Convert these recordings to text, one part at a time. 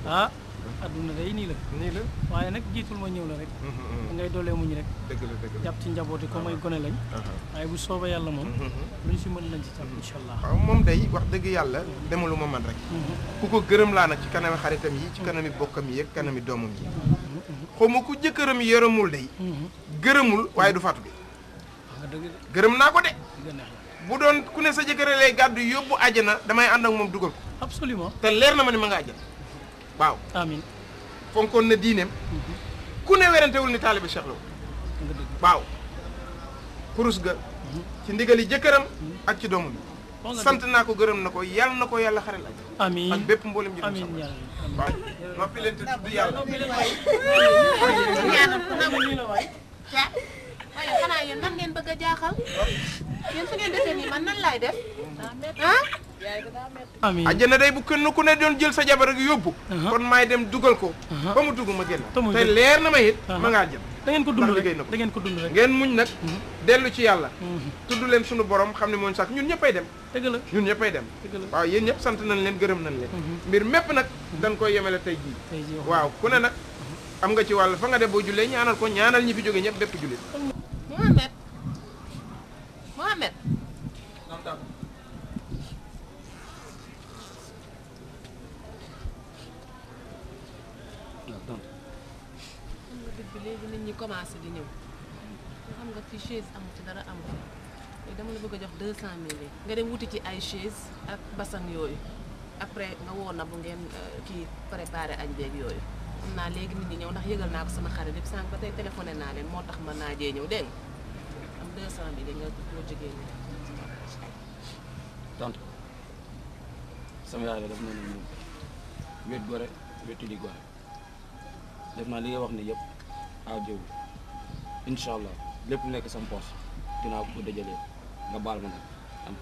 ah aduna day nii la waaye nag jiitul ma ñëw la rek da ngay doolee muñ rek dëgg la jàpp ci njabooti ko mooy gone lañ waaye bu soobee yàlla moom luñ si mën lañ ci jàpp incha allah waaw moom day wax dëgg yàlla demalu ma man rek ku ko gërëm laa nag ci kanami xaritam yi ci kanami bokkam yi ak kanami doomam yi xaw ma ku jëkkëram yërëmul day gërëmul waaye du fatu bi gërëm naa ko de bu doon ku ne sa jëkkër lay gàddu yóbbu àjjana damay ànd ak moom dugal ko absolument te leer na ma ne ma nga àjjana waaw amin fonkoon na diineem ku ne werantewul ni taalibe Cheikh la waaw kurus ga ci ndigali jëkkëram ak ci doomam sant naa ko gërëm na ko yàlla xaral ak amin ak bépp mboolem ji amin waaw noppi leen te tudd yàlla waaye xanaa yéen man ngeen bëgg a jaaxal yéen su ngeen defee nii man nan laay def ah amin àjjana day bu kenn ku ne doon jël sa jabar ak yóbbu kon maay dem dugal ko ba mu dugg ma génn te leer na ma it ma nga àjjana da ngeen ko dund rek da ngeen ko dund rek ngeen muñ nag dellu ci yàlla tudd leen sunu borom xam ne mooñ sax ñun ñëppay dem dëgg la ñun ñëppay dem waaw yéen ñëpp sant nañ leen gërëm nañ leen mbir mépp nag dañ koy yemale tey jii waaw ku ne nag am nga ci wàll fa nga def boo jullee ñaanal ko ñaanal ñi fi jóge ñëpp bépp jullit Mohamed léegi nit ñi commencé di ñëw xam nga fi chaise amu ci dara amu fi dama la bëgg a jox 200 000 nga dem wuti ci ay chaise ak basan yooyu après nga woo na bu ngeen kii préparé añ beeg yooyu xam naa léegi nit ñi ñëw ndax yëgal naa ko sama xarit yëpp sànq ba tey téléphoné naa leen moo tax mën naa jee ñëw dégg nga am 200 000 nga ko jógee nii. tante sama yaay la def na ni wet gore wetu di gore def naa li nga wax ni yëpp aw jëw incha allah lépp nekk sama poche dinaa ko dajalee nga baal ma nag am.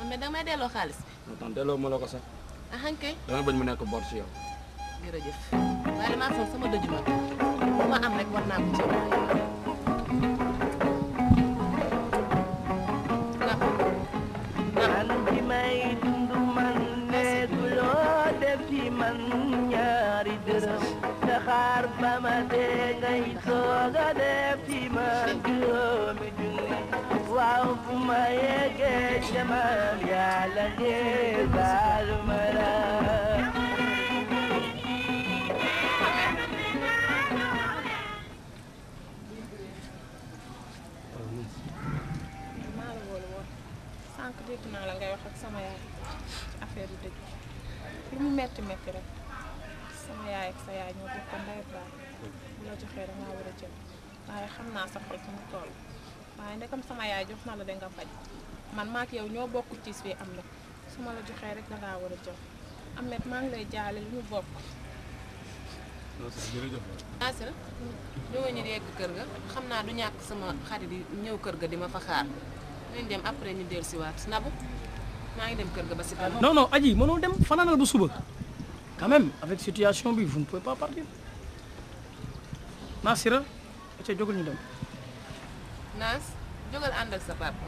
mais danga may delloo xaalis bi. non tant delloo ma la ko sax. ah kay. dama bañ mu nekk bor ci yow. jërëjëf waaye damaa foog sama dëju ma bu ma am rek war naa ko ci man bi may dund man nekuloo def ci man ñaari dërëm xaar ba ma dee ngay sooga def ci man juróomi junni waaw fu ma yeggee jamal yàlla ngee baal ma la sànq dégg naa la ngay wax ak sama yaay affaire yu dëj lu mu metti metti rek sama yaay ak sa yaay ñoo bokk ndey ak baay bu la joxee da ngaa war a jël waaye xam naa sa xol fu mu toll waaye ndekam sama yaay jox na la da nga bañ man maak yow ñoo bokk tiis fii am na su ma la joxee rek da ngaa war a jël Amet maa ngi lay jaale lu ñu bokk. Nasir ñoo ñu yegg kër ga xam naa du ñàkk sama xarit yi ñëw kër ga di ma fa xaar nañ dem après ñu dellusiwaat Nabou maa ngi dem kër ga ba si kanam. non non Adji mënoo dem fanaanal bu suba quand même avec situation bi vous ne pouvez pas partir Nasira ca jógal ñu dem. Nas jógal ànd ak sa papa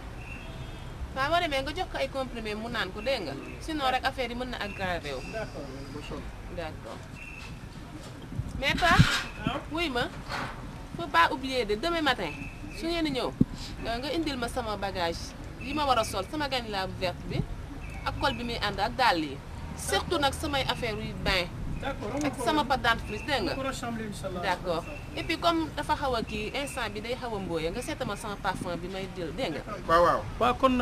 waaw boo demee nga jox ko ay comprimé mu naan ko dégg nga sinon rek affaire yi mën na aggravé wu. d'accord mais pas wuy ma faut pas oublier de demain matin su ngeen di ñëw nga indil ma sama bagage yi ma war a sol sama ganilaa bu verte bi ak col bi muy ànd ak dàll yi surtout nag samay affaire yu bain d'accord ak sama pâte dentifrice dégg nga. ko rassemblé inchallah. d'accord et puis comme dafa xaw a kii instant bi day xaw a mbooya nga seetama sama parfum bi may jël dégg nga. waaw waaw kon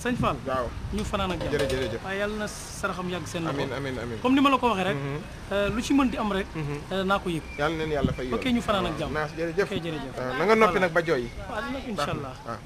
sëñ Fall. waaw ñu fanaan ak jàmm. jërëjëf. waaye yàlla na saraxam yàgg seen loxo. amiin comme ni ma la ko waxee rek. lu ci mën di am rek. naa ko yëg. yàlla neen yàlla fay yoon. ok ñu fanaan ak jàmm. naas jërëjëf. ok jërëjëf. na nga noppi nag ba jooy. waaw dina inchallah. waaw.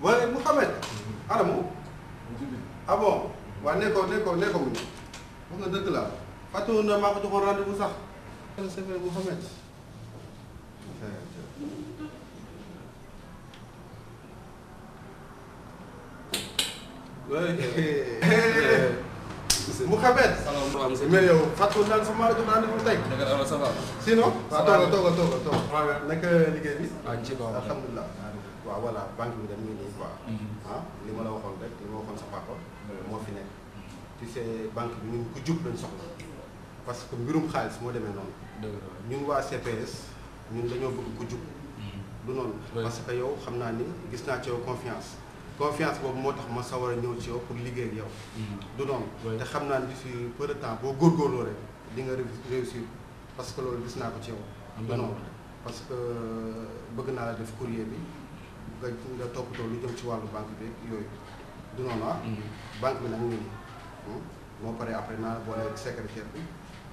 waaye Mouhamed anamu ah bon waaw nekkoo mu wax nga dëgg la fàtte woon na maa ko joxoon rendez-vous sax c'est vrai Mouhamed Mouhamed mais yow fàtte woon naa sax maa la jox rendez-vous tey sinon waaw toogal naka liggéey bi alhamdulilah waaw voilà banque bi dem ñu nii quoi li ma la waxoon rek li ma waxoon sa papa moo fi nekk tu sais banque bi ñun ku jub lañ soxla parce que mbirum xaalis moo demee noonu ñun waa CPS ñun dañoo bëgg ku jub du noonu parce que yow xam naa ni gis naa ci yow confiance boobu moo tax ma sawar a ñëw ci yow pour liggéey ak yow du noonu te xam naa ni d'ici peu de temps boo góorgóorloo rek di nga réussir parce que loolu gis naa ko ci yow du noonu parce que bëgg naa la def courrier bi nga toppatoo lu jëm ci wàllu banque bi yooyu du noonu banque bi nag ñu ngi moo paree après naa boole secrétaire bi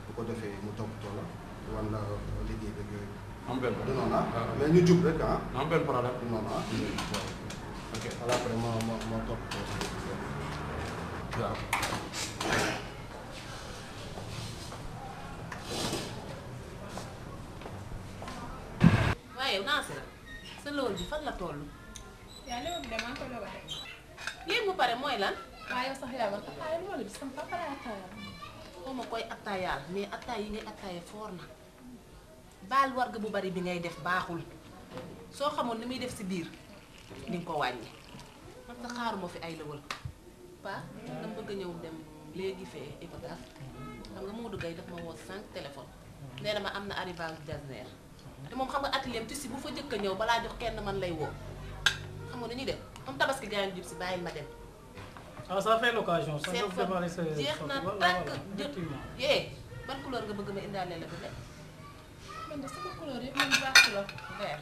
bu ko defee mu toppatoo la wan la liggéey beeg yooyu. am benn du noonu mais ñu jub rek am benn problème. du noonu ok alors après moo toppatoo waaw. waaye yow naa si la sa loolu bi fan la toll. yaa léegi bi de maa ngi koy doog a teg. léegi mu pare mooy lan. waaye yow sax yaa man attaaya loolu bi sama papa lay attaaya. xaw ma koy attaayaal mais attaay yi ngay attaaya foor na baal warga bu bari bi ngay def baaxul soo xamoon ni muy def si biir di nga ko wàññi parce que xaaruma fi ay lëwal pa dama bëgg a ñëw dem léegi fee Icotaf xam nga Modou Gueye daf ma woo 5 téléphone nee na ma am na arrivage Jasner te moom xam nga atelier tissu bu fa jëkk a ñëw balaa jox kenn man lay woo xam nga nu ñuy def comme tabaski gaa ngi jub si bàyyil ma dem. ah ça fait l'occasion. ça seen doit préparer sa jeex na sortie. tàkk Voilà, jot effectivement. ban couleur nga bëgg ma indaale la bi man de sama couleur yëpp man baax la. vert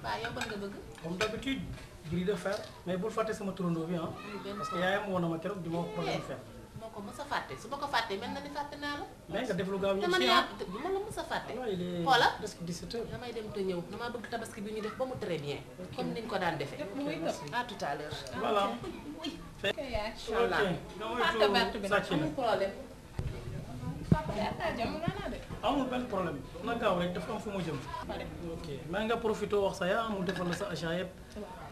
waaw yow ban nga bëgg. comme d'habitude gris de fer mais bul fàtte sama turandoo bi ah. benn parce que yaayam woon na ma keroog di ma wax problème fer. moo ko mës a fàtte su ma ko fàttee mel na ni fàtte naa la. mais nga def lu gaaw te ñu man si yaa ah. du ma la mës a fàtte. alors il est Xoola. presque 17 heures. damay dem te ñëw damaa bëgg tabaski bi ñu def ba mu très bien. comme niñ ko daan defee. Def mu wéy këpp. à tout à l'heure. voilà. ok yaay. Inch'Allah. ok nga Fàtte verte moytu bi sàcc na. amul problème. papa day attaaya jàmm naa naa de. amul benn problème na gaaw rek dafa am fu ma jëm. pare. ok maa nga profité wax sa yaa mu defal la sa achat yëpp.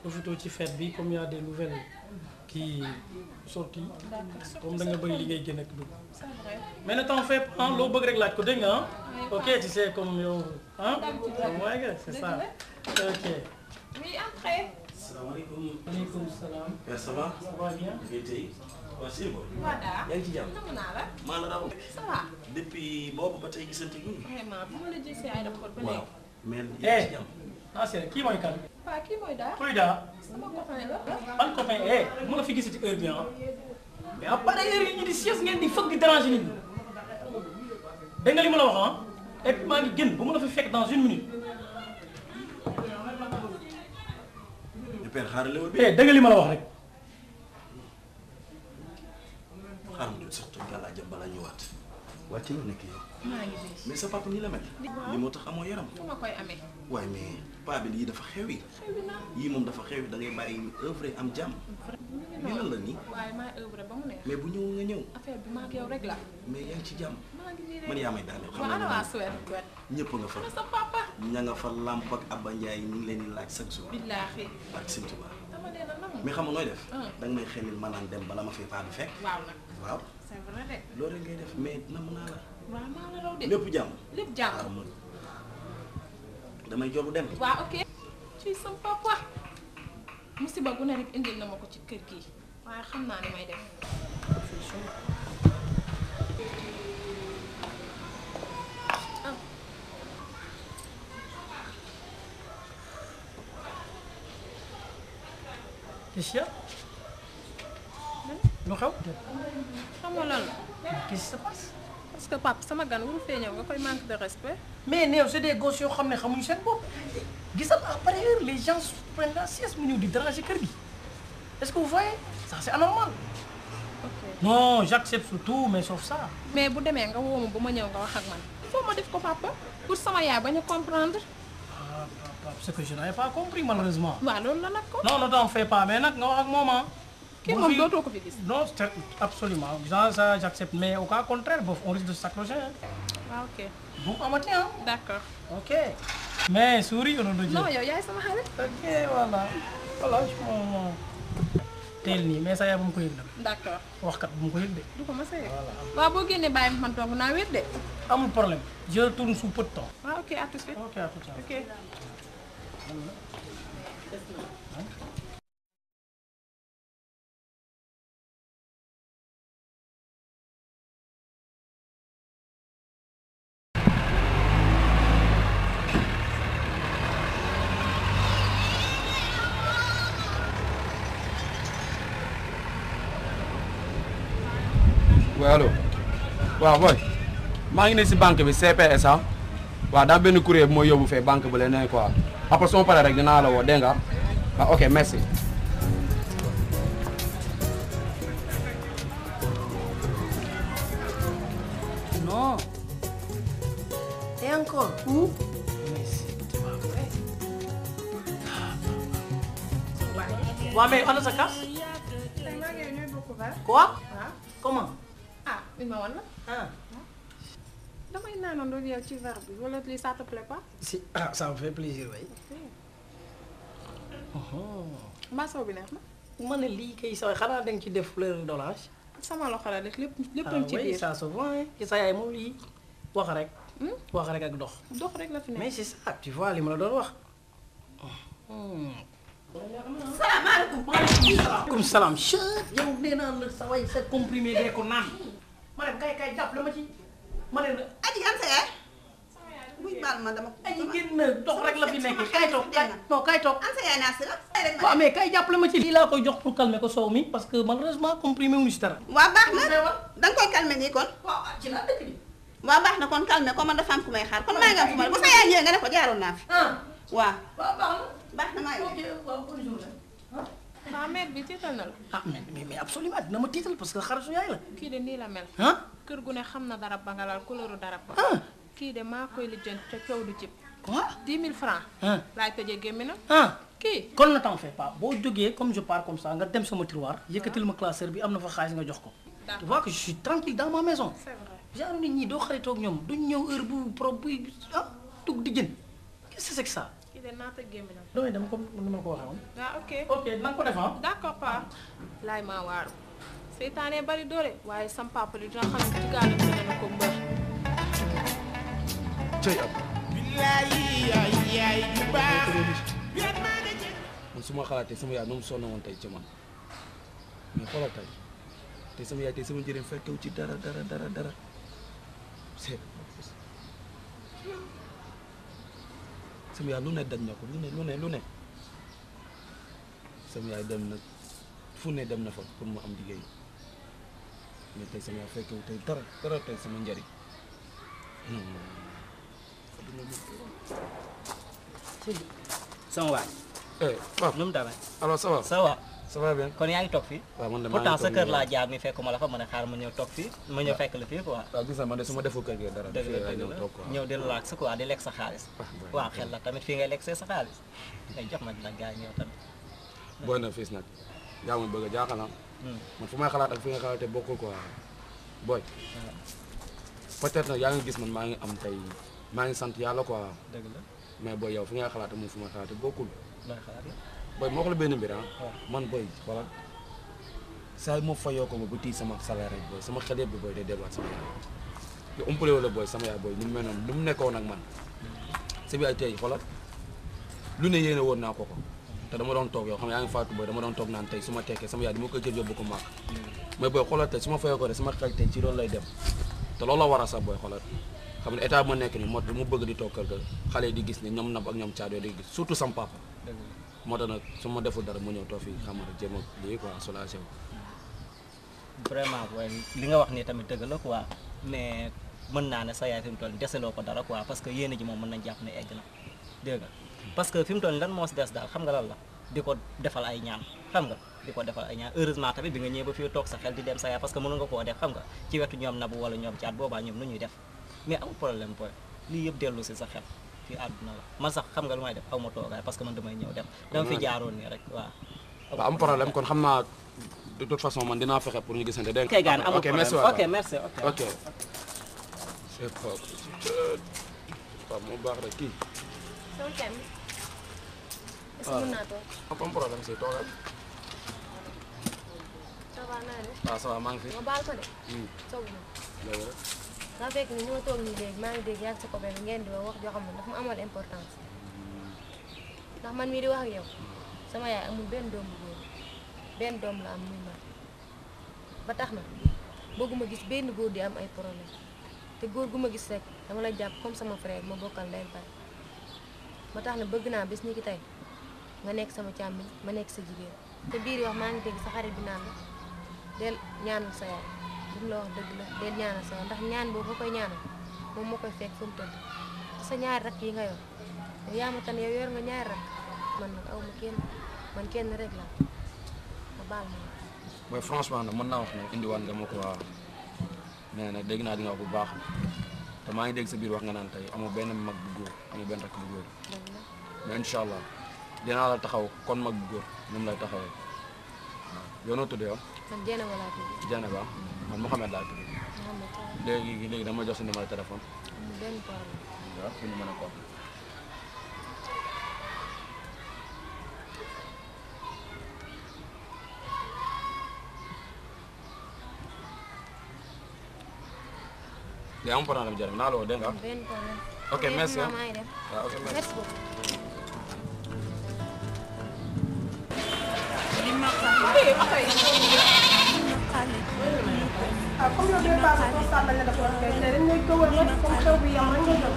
profité ci fête bi comme y a des nouvelles qui sorties comme da nga bëri li ngay génn ak dugg. c'est vrai. mais ne t'en fais pas loo bëgg rek laaj ko dégg nga ah. ok tu sais comme yow ah. mooy nga c'est ça ok. oui entrez. salaamaaleykum. maaleykum salaam. Père ça va. ça va bien. ngay tey. waa Sèye Boy. waa daa. yaa ngi ci jàmm. namm naa la. maa la raw. ça va. depuis boobu ba tey gisante gu ñu. vraiment bu ma la gisee aéroport ba waaw léegi. mais yaa ngi ci eh jàmm. ah c'est kii mooy kan. waa kii mooy daa. kuy daa. sama copain la. ban copain eh mu la fi gisati heure bi ah. mais à part heure yi ñu di sieste ngeen di fëgg di déranger nit ñi dégg nga li ma la wax ah et puis maa ngi génn ba mu la fi fekk dans 1 minute. père xaaral ma bi. dégg nga li ma la wax rek. xaaral ma surtout gàllaa jëm bala ñëwaat. waa ci la nekk yow. maa ngi nii. mais sa papa nii la mel. li moo tax amoo yaram. fu ma koy amee. waaye mais paa bi yii dafa xew yi. yii moom dafa xew yi da ngay bàyyi ñu œuvre am jàmm. lii lan la nii. waaye maa œuvre ba mu neex. mais bu ñëw nga ñëw. affaire bi maa ak yow rek la. mais yaa ngi ci jàmm. maa ngi nii rek man yaa may daaneel. xam waaw ana waa naa Suède wet. ñëpp nga fa. ana sa papa. ña nga fa Lamp ak Abba Ndiaye ñu ngi leen di laaj chaque jour. billaahi. ak Sëñ Tuubaa. dama dee na nam. mais xam nga nooy def. da nga may xelil ma naan dem bala ma fi paa bi fekk. waaw nag. waaw c'est vrai de. loolu ngay def mais nam naa la. waaw maa la raw de. lépp jàmm. lépp jàmm. xaaral ma damay jolu dem. waaw ok. ci sam papa. musiba gu ne rek indil na ma ko ci kër gi waaye xam naa ni may def. Kécia. lu xew. xam nga lan la. qu'est-ce qui se passe. parce que papa sama gan wuru fee ñëw nga koy manque de respect. mais néew c'est des gosses yoo xam ne xamuñu seen bopp gisal à par ailleurs les gens prennent la sieste mu ñëw di déranger kër gi est-ce que vous voyez ça c'est anormal. ok non j'accepte surtout mais sauf ça. mais bu demee nga woo ma bu ma ñëw nga wax ak man. il faut ma def ko papa pour sama yaay bañ a comprendre. ce que je n'avais pas compris malheureusement. waaw loolu la nag ko. non ne t'en fais pas mais nag nga wax ak moom ah. kii moom dootoo ko fi gis. non c'est absolument ça j'accepte mais au cas contraire boobu on risque de s'accrocher hein. waaw ok. bu amati ah. d'accord. ok. mais souris au nom de Dieu. non yow yaay sama xarit. ok voilà je m'en teel nii mais sa yaay bu mu ko yëg nag. d'accord. waxkat bu mu ko yëg de. du ko mos a yëg. waaw boo génnee bàyyi ma man toog naa wér de. amul problème je retourne sous peu de temps. waaw ok à tout de suite. ok à tout de suite. ok. waaw allo waaw boy maa ngi ne si banque bi CPS ah waaw daa benn courrier bi mooy yóbbu fee banque bi la ne quoi après su ma paree rek dinaa la woo dégg nga ah ok merci. non. et encore où. mais c'est pas vrai. waaw mais ana sa casse. tey maa ngi ñooy bokk verre. quoi. waaw. comment. ah il ma wan la. ah. damay naanandoo yow ci verre bi wala lii ça te plaît pas. si ah ça me fait plaisir way. mbaa saw bi neex na. ma ne lii kay sa xanaa da nga ci def fleur d'orange. sama loxo la rek lépp lépp ci oui biir. ça se voit hein. ci sa yaay moom lii wax rek. wax rek ak dox. dox rek la fi nekk. mais c'est ça tu vois li ma la doon wax. salaamaaleykum. maaleykum salaam. yow nee naa la sa way sa comprimé dee ko naan. ma ne kay jàppale ma ci. ma ne la aji am sa yaay. buy baal ma dama. aji génn dox rek la fi nekkee kay toog non kay toog. am sa yaay naa si la. waaw mais kay jàppale ma ci. lii laa koy jox pour calmer ko soow mi parce que malheureusement comprimé wuñu si dara. waa baax na da nga koy calmer nii kon. waaw ci la dëkk bi. waa baax na kon calmer ko man dafa am ku may xaar kon maa ngi am fu ma bu sa yaay ñëwee nga ne ko jaaroon naa fi. waaw. waaw baax na. baax na maa ngi. ok waaw bonne journée. waaw mère bi tiital na la. ah mais absolument dina ma tiital parce que xaritu yaay la. kii de nii la mel. ah. kër gu ne xam na darab ba nga laal couleur darab ba. kii de maa koy lijjanti te coow du cib. quoi 10 000 francs. laay tëjee gémmi na. kii. kon ne t'en fais pas boo jógee comme je pars comme ça nga dem sama tiroir yëkkatil ma classeur bi am na fa xaalis nga jox ko. tu vois que je suis tranquille dans ma maison. c'est vrai. genre nit ñi doo xaritoog ñoom duñ ñëw heure bu propre bu tug di jën qu'est-ce que c'est que ça. kii de naa tëj gémmi na. damay dem comme ni ma la ko waxee woon. waaw ok. ok na nga ko def ah. d'accord pa laay maa waaru. seytaane bari doole waaye sam papa li dina xam ne ci gaalam si dana ko mbër. cëy ab. man su ma xalaatee sama yaay nu mu sonn woon tey ci man mais xoolal tey te sama yaay tey sama njëriñ fekkew ci dara c'est sama yaay lu ne daj na ko lu ne sama yaay dem na fu ne dem na fa pour mu am liggéey mais tey sama fekkee tey dara tey sama njëriñ sama waay. Pape nu mu demee. alors ça va. ça va. ça va bien. kon yaa ngi toog fii. waaw man de pourtant sa kër laa jaar mi fekkuma la fa ma ne xaar ma ñëw toog fii ma ñëw fekk la fii quoi. waaw gis nga man de su ma deful kër gi dara. dëgg la ñëw di relax quoi di lekk sa xaalis. waaw xel la tamit fii ngay lekk see sa xaalis. ngay jox ma dina gars ñëw tamit. booy na fiis nag yaa ma bëgg a jaaxal man fu may xalaat ak fi nga xalaatee bokkul quoi booy. peut-être nag yaa ngi gis man maa ngi am tey maa ngi sant yàlla quoi. dëgg la mais booy yow fi ngay xalaatee moom fu may xalaatee bokkul. looy xalaat la. booy moo wax la benn mbir man booy xoolal saa yi ma fayoo ko ma ba tii sama salaire rek booy sama xel yëpp bi booy day delluwaat sama yaay te umpale wala booy sama yaay booy ni mu mel noonu lu mu nekkoon ak man sa bi ay tey xoolal lu ne yéene woon naa ko te dama doon toog yow xam yaa ngi faatu booy dama doon toog naan tey su ma tekkee sama yaay dama koy jël yóbbu ko màkk mais booy xoolal tey su ma fayoo ko rek sama xel tey ci loolu lay dem te loolu la war a sax booy xoolal xam ne état ma nekk ni moo mu bëgg di toog kër ga xale yi di gis ne ñoom nab ak ñoom caado di gis surtout sama papa moo tax nag su ma deful dara mu ñëw toog fii xam nga jéem a lii quoi soulagé wu. vraiment booy li nga wax nii tamit dëgg la quoi mais mën naa ne sa yaay fi mu toll deseloo ko dara quoi parce que yéen ji moom mën nañ jàpp ne egg na dégg nga parce que fi mu toll lan moo si des daal xam nga lan la di ko defal ay ñaan xam nga di ko defal ay ñaan heureusement tamit bi nga ñëwee ba fii toog sa xel di dem sa yaay parce que mënu nga koo def xam nga ci wetu ñoom nabu wala ñoom caat boobaa ñoom nu ñuy def mais amul problème booy lii yëpp dellu si sa xel fii àdduna la man sax xam nga lu may def aw ma toogaay parce que man damay ñëw dem dama fi jaaroon nii rek waaw. waaw am problème kon xam naa de toute façon man dinaa fexe pour ñu gisante dégg nga. kay gaan amul problème ok merci ok. c'est pas waaw moo baax rek kii. sama kenn. est-ce que mën naa toog. am problème si toogal. ça va naa def. waaw ça va maa ngi fi. ma baal ko de. toog na. dëgg la. daa fekk ni ñu ma toog nii léegi maa ngi dégg yaa ngi sa copain bi ngeen di wax joo xam ne dafa ma amal importance ndax man mii di wax ak yow sama yaay amul benn doom bu góor benn doom la am muy man ba tax na bëgguma gis benn góor di am ay problème te góor gu ma gis rek dama la jàpp comme sama frère ma bokkal ndey baay ba tax na bëgg naa bis ni ki tey nga nekk sama càmmiñ ma nekk sa jigéen te biir yi wax maa ngi dégg sa xarit bi naan la del ñaanal sa yaay li mu la wax dëgg la del ñaanal sa yaay ndax ñaan boobu nga koy ñaanal moom moo koy fekk fu mu tëdd te sa ñaari rakk yi nga yor yow yaa ma tan yow yor nga ñaari rakk man nag aw ma kenn man kenn rek la nga baal ma. mooy franchement nag mën naa wax ne indiwaan nga ma ko waa mais nag dégg naa di nga wax bu baax te maa ngi dégg sa biir wax nga naan tey amoo benn mag bu góor amoo benn rakk bu góor mais incha allah dinaa la taxaw kon mag bu góor ni mu lay taxawee yow noo tudd yow. man Dieynaba laa tudd. Dieynaba man Mouhamed laa tudd. léegi dama jox sa numéro téléphone. amul benn problème. waaw fi ñu mën a ko. léegi am problème jërëm naa la woo dégg nga. benn problème. ok merci maa ngi dem. waaw ok merci beaucoup. comme yow day passé constat nga defoon kay te dañ lay kawal rek comme xew bi yam rek nga jot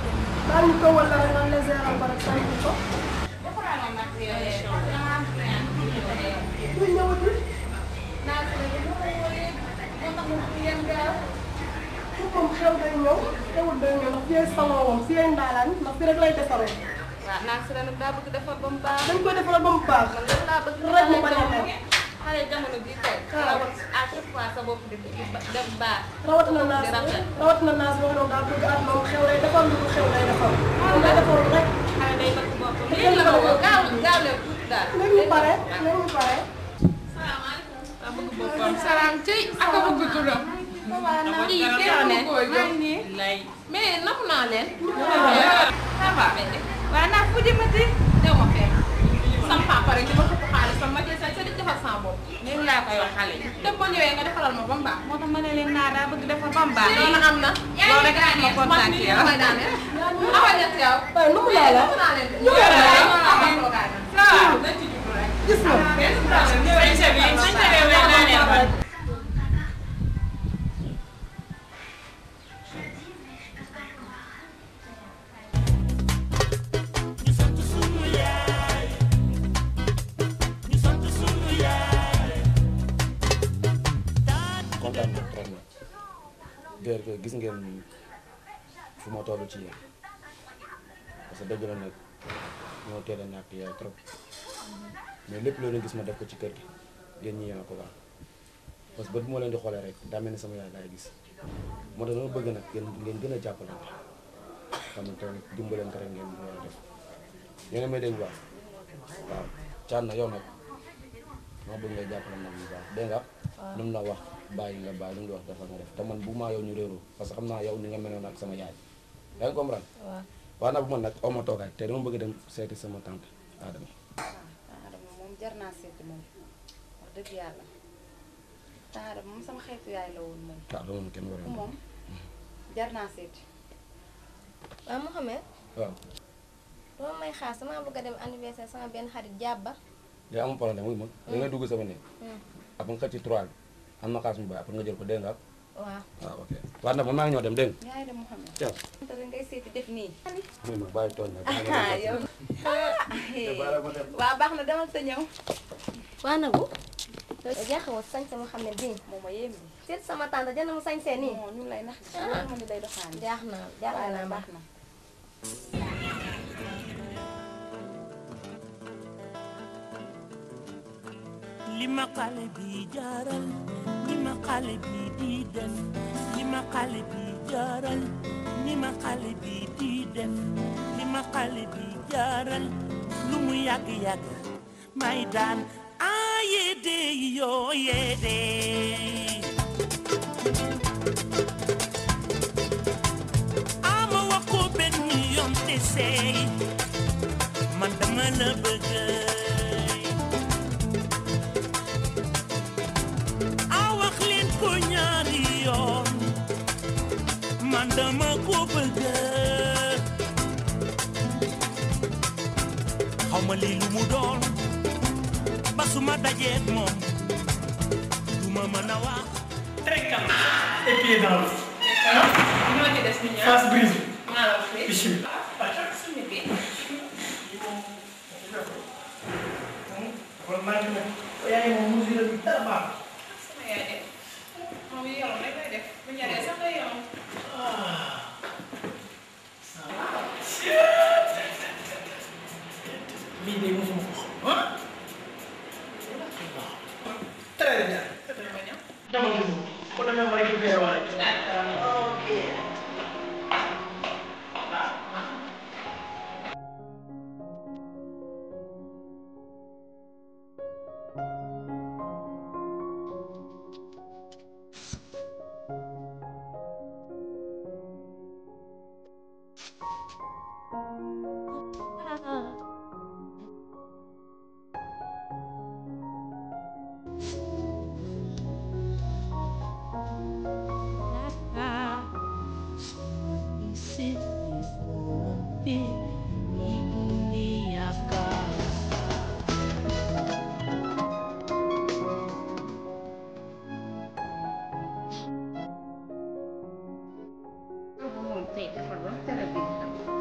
daal ñu kawal la rek nga léser ko rek sant ko. ñu ñëwati. moom xew day ñëw xewul day ñëw ndax fii salon moom fii ay ndaalaan ndax fii rek lay defaree. waaw naa si ren daa bëgg defar ba mu baax. dañ koy defaral ba mu baax. man loolu laa bëgg rek mu bañ a mel. xale jamono bii tey. à chaque fois sa bopp di dem baax. rawatina naas boo xam ne daal bëgg at moom xew lay defar lu xew lay defar. moom lay defarul rek. xale day bëgg boppam. léegi la ko gaaw leen tuuti daal. léegi ñu pare léegi ñu pare. daa bëgg boppam. salaam ci ak a bëgg turam. kii kenn mu góor lay mais napp naa leen. ça va waaye naa fu jëmati dew ma fekk sam papa rek dama xëpp xaalis sama ma jël sa di defar sama bopp léegi laa koy wax xale yi te boo ñëwee nga defaral ma ba mu baax moo tax ma ne leen naa daa bëgg defar ba mu baax loolu am na loolu rek am na kontaan ci yow awa des yow nu mu laa la ñu gis nga kontaan na trop gër gis ngeen fu ma toll ci yéen parce que dëgg la nag ñoo teel a ñàkk yaay trop mais lépp loolu gis ma def ko ci kër gi yéen ñi yéen a ko baax parce que ba bu ma leen di xoolee rek daa mel ni sama yaay laay gis moo tax dama bëgg nag ngeen gën a jàppalante xam nga tamit dimbalante rek ngeen war a def yéen a may dégg baax waaw Thiat na yow nag maa bëgg ngay jàppale nag bu baax dégg nga lu mu la wax bàyyi nga bàyyi lu mu la wax dafa nga def te man bu maa yow ñu réeroo parce que xam naa yow ni nga meloon ak sama yaay yaa ngi comprendre waaw nag bu man nag aw ma toogaay te dama bëgg dem seeti sama tante Adama Adama moom jar naa seeti moom wax dëgg yàlla Adama moom sama xeetu yaay la woon moom waaw loolu kenn war moom jar naa seeti waaw Mouhamed waaw doo may xaar sama bëgg a dem anniversaire sama benn xarit jàbba léegi amul problème wuy ma da ngay dugg sama néeg après nga xëcc ci 3 bi am na xaas mu bàyyi après nga jël ko dégg nga waaw waaw ok waaw nag man maa ngi ñëw dem dégg nga yaay dem Mouhamed Thiat te ngay seeti def nii muy ma bàyyi tooñ nag yow waaw baax na demal sa ñëw waa nagu jaaxawoo sañ sama xam ne bii moom ma yéem bi seet sama tante jënd mu sañ see nii ñu lay nax ma ni lay doxaan jaax naa baax na li ma xale bi jaaral li ma xale bi di def li ma xale bi jaaral li ma xale bi di def li ma xale bi jaaral lu mu yàgg-yàgg may daan yéede yoo yéede ama wax ko benn yoon te seey man dama la bëgg ko ñaari yoon man dama ko bëgg xaw ma lii lu mu doon ba su ma dajeeg moom du ma mën a wax. très calme et pied dans l'eau. face brise. bismillah. kon maa ngi nekk yaa ngi moom mesure bi dara baax. lii de mosuma ko xam très bien. dama dugg ko demee ma récupéré wala ok.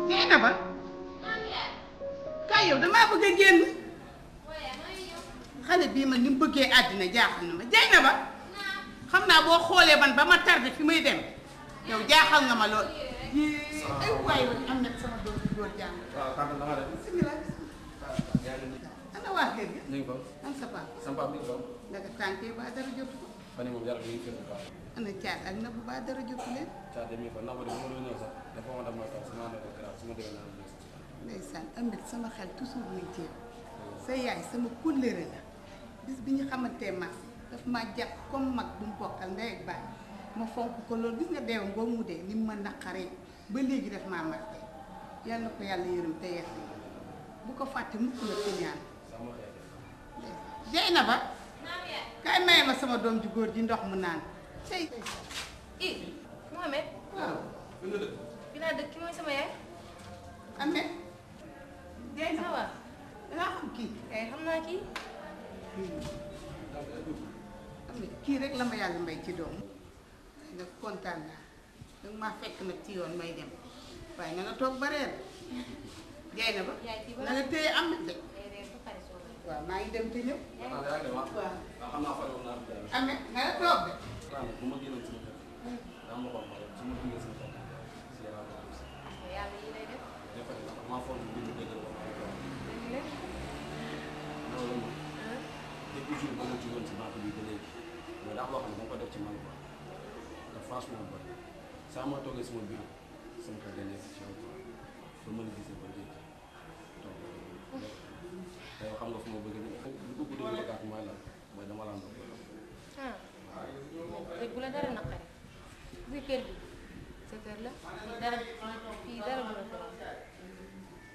Dieynaba kay yow damaa bëgg a génn xale bii man ni mu bëggee àddina jaaxal na ma Dieynaba xam naa boo xoolee man ba ma tardé fi muy dem yow jaaxal nga ma lool ay waay am na sama doom bi góor jàng bismillah ana waa kër gi ñu ngi ko an sa papa sama papa mi ngi ko daga tànkee ba dara jotu ko fan moom yàlla mi ngi fi bu baax ana Thiat ak na bu ba dara jotu leen Thiat mi ngi ko ndax ma de bu ma doon ñëw sax dafa ma dem ma toog sama ne ko grave su ma déggee naa la ndeysaan amit sama xel toujours muy teew sa yaay sama kóllëre la bis bi ñu xamantee mag daf ma jàpp comme mag bu mu bokkal ndey ak baay ma fonk ko loolu gis nga deewam boo mu dee ni mu ma naqaree ba léegi daf maa marqué yàlla na ko yàlla yërëm te yeex bu ko fàtte mukk la ko ñaan Dieynaba kay maye ma sama doom ju góor ji ndox mu naan tey Mohamed waaw bi laa dëkk ki mooy sama yaay Amet Dieynaba ça va dangaa xam kii kay xam naa kii Amet kii rek la ma yàlla may ci doom nga kontaan naa danga maa fekk nag ci yoon may dem waaye nga nga toog ba reer Dieynaba na nga téye Amet de waaw maa ngi dem te ñëw waaw Amet nga nga toog de dama ko xool su ma duggee sama bopp si yàlla ko gis. yàlla yi lay def. des fois ndax maa foog ñu dégg la wax loolu moom depuis jour ba ma ci woon si banque bi ba léegi mais daa loo xam ne dama ko def ci man quoi te franchement ba saa ma toogee sama bureau sama xel day nekk ci yow quoi ba ma la gisee ba léegi donc te yow xam nga fu ma bëgg lu ko guddee ba gàtt mooy lan mooy dama la ndox ah dëgg bu la dara naqare buy kër gi sa kër la fii dara du la ko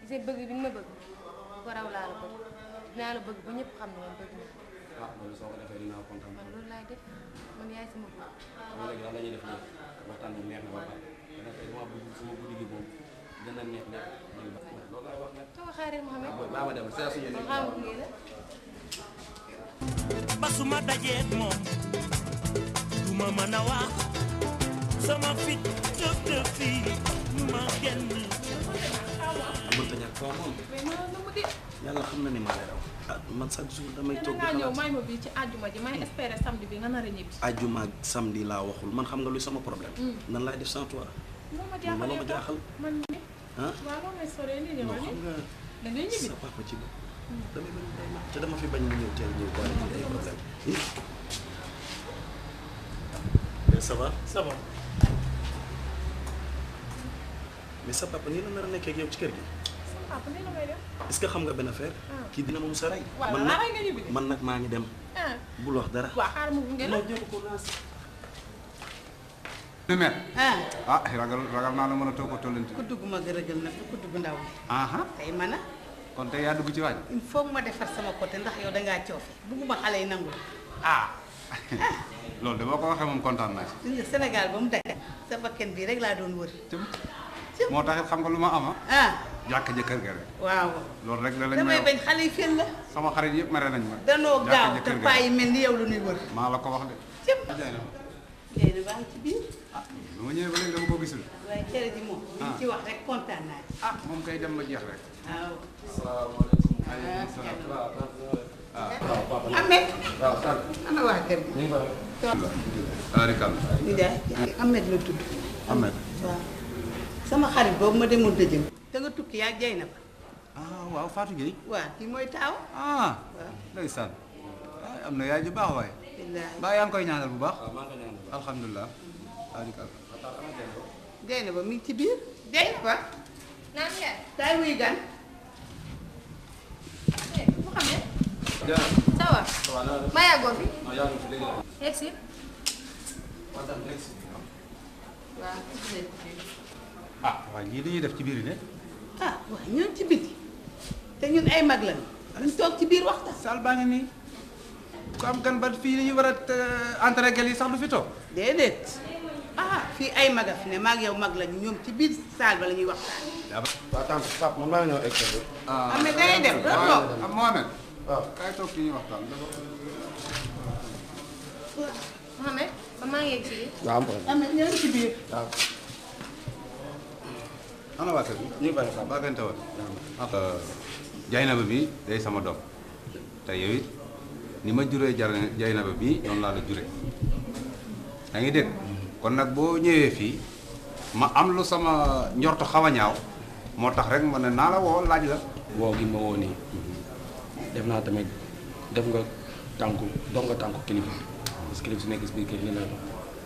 gisee bëgg bi nga ma bëgg ko raw laa la bëgg dinaa la bëgg ba ñëpp xam ne man bëgg na ah loolu soo ko defee dinaa kontaan man loolu laay def man yaay sama bëgg xam léegi daal la ñuy def léegi waxtaan bi neex na ba pare te nag dama bëgg sama guddi gi moom gën a neex lépp léegi ba loolu laay wax nag too xaaree Mouhamed baa ma dem saa suñu ma xam nga la ba su ma dajee moom du ma mën a wax sama fit tëb fii ma génn mënta ñàkk foo moom mais ma na mu di yàlla xam na ni ma lay raw ah man chaque jour damay toog di nga ñëw xalaat may ma bii ci àjjuma ji may espérer samedi bi nga nar a ñibbi ajjuma ak samedi laa waxul man xam nga luy sama problème nan laay def sans toi moo ma man looloo ma jaaxal man ni ah waaw loo may soree nii ñëwal xam ni nga da ngay ñibbi sa papa ci bopp damay bañ day ma te dama fi bañ mu ñëw teel ñëw boole ci ay problème ça va ça va mais sa papa nii la nar a nekkee ak yow ci kër gi ah nii la may def est-ce que xam nga benn affaire kii dina moom sa rey waaw man laa rey nga ñibbi man nag maa ngi dem ah bul wax dara waaw xaar mu gunge la Mer ah ragal naa la mën a toog ko tollanti ku dugg ma gërëgal nag ku dugg ndaw aha tey man a kon tey yaa dugg ci waaj il faut ma defar sama côté ndax yow dangaa coofe bugguma xale yi nangul ah loolu de boo ko waxee moom kontaan naa ci gis nga Sénégal ba mu dagg sa bakken bii rek laa doon wër moo taxit xam nga lu ma ama ah jàkk ja kër ga rek waaw loolu rek la lañ damay may bañ xale yi fen la sama xarit yëpp mere nañ ma danoo jàkk gaaw ja te kër ga paa yi mel ni yow lu ñuy wër maa la ko wax de cëpp kay na baa ngi ci biir lu ma ñëwee ba léegi dama ko gisul waaye cere ji moom li ci wax rek kontaan naa ci ah moom kay dem ba jeex rek waaw salaamaaleykum Ahmed ana waa kër gi arikal ni daay Ahmed la tudd Ahmed waaw sama xarit boobu ma demoon dëjëm te nga tukki yaa jay na ba ah waaw Fatou Gueye waaw kii mooy taaw ah ndeysaan am na yaay ju baax waaye mbaa yaa ngi koy ñaanal bu baax alhamdulilah arikal jay na ba mi ngi ci biir jay na ba naan yaay taay wuy gan Mouhamed ça va ma yàggoo fi yegg si waaw ah waaw lii dañuy def ci biir yi ne ah waaw ñoom ci biti te ñun ay mag lañu ñu toog ci biir waxtaan saal baa ngi nii ku am gan ba fii la ñu war a entré gel yi sax du fi toog déedéet ah fii ay mag a fi ne maag yow mag lañu ñoom ci biir saal ba la ñuy waxtaan waaw tante Pape man maa ngi ñëw egg am na dangay dem doo toog am Mohamed waaw kaay toog ci ñuy waxtaan Mouhamed ba maa ngi yegg si biir waaw am na ñoo ngi ci biir waaw ana waa kër gi ñu bari sax baa gante woon Jaynaba bi day sama doom te yow it ni ma juree Jaynaba bi noonu laa la jure yaa ngi dégg kon nag boo ñëwee fii ma am lu sama njortu xaw a ñaaw moo tax rek ma ne naa la woo laaj la woo gi ma woo nii def naa tamit def nga tànku dox nga tànku kilifa parce que kilifa su nekk si biir kër gi la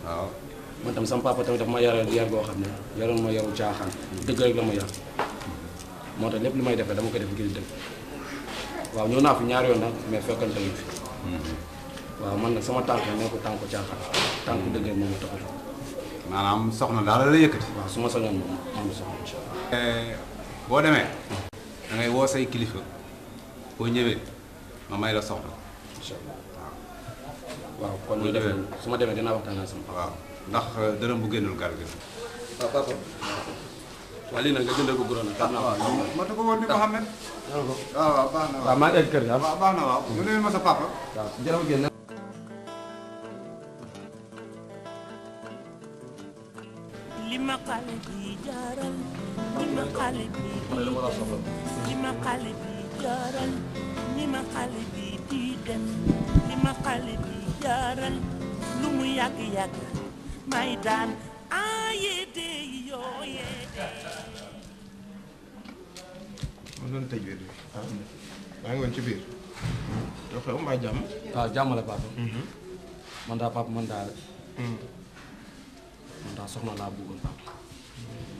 waaw man tam sama papa tamit daf ma yaral yar goo xam ne yaroon ma yaru caaxaan dëgg rek la ma yar moo tax lépp li may defee dama koy def ngir dëgg waaw ñëw naa fi ñaari yoon nag mais fekkante wuñ fi waaw man nag sama tànk ne ko tànku caaxaan tànku dëgg moom ma taxatu maanaam soxna daal la yëkkati waaw su ma sañoon moom am soxna incha allah boo demee da ngay woo say kilifa boo ñëwee ma may la soxna incha allah waaw kon ñu def su ma demee dinaa waxtaan ak sama papa waaw ndax dërëm bu génnul gar gi waaw papa waaw lii nag nga jëndee ko guro nag xam naa waaw ma ko woon ni Mohamed waaw waaw baax na waaw maa ngi egg kër ga waaw baax na waaw mu nuyul ma sa papa waaw jërëjëf génn li ma xale bi jaaral li ma xale bi li ma xale bi jaaral li ma xale bi di def li ma xale bi jaaral lu mu yàgg-yàgg may daan ma doon tëj wér bi maa ngi woon ci biir yoo xew mbaa jàmm waaw jàmm la papa man daa papa man daa soxna laa bëggoon papa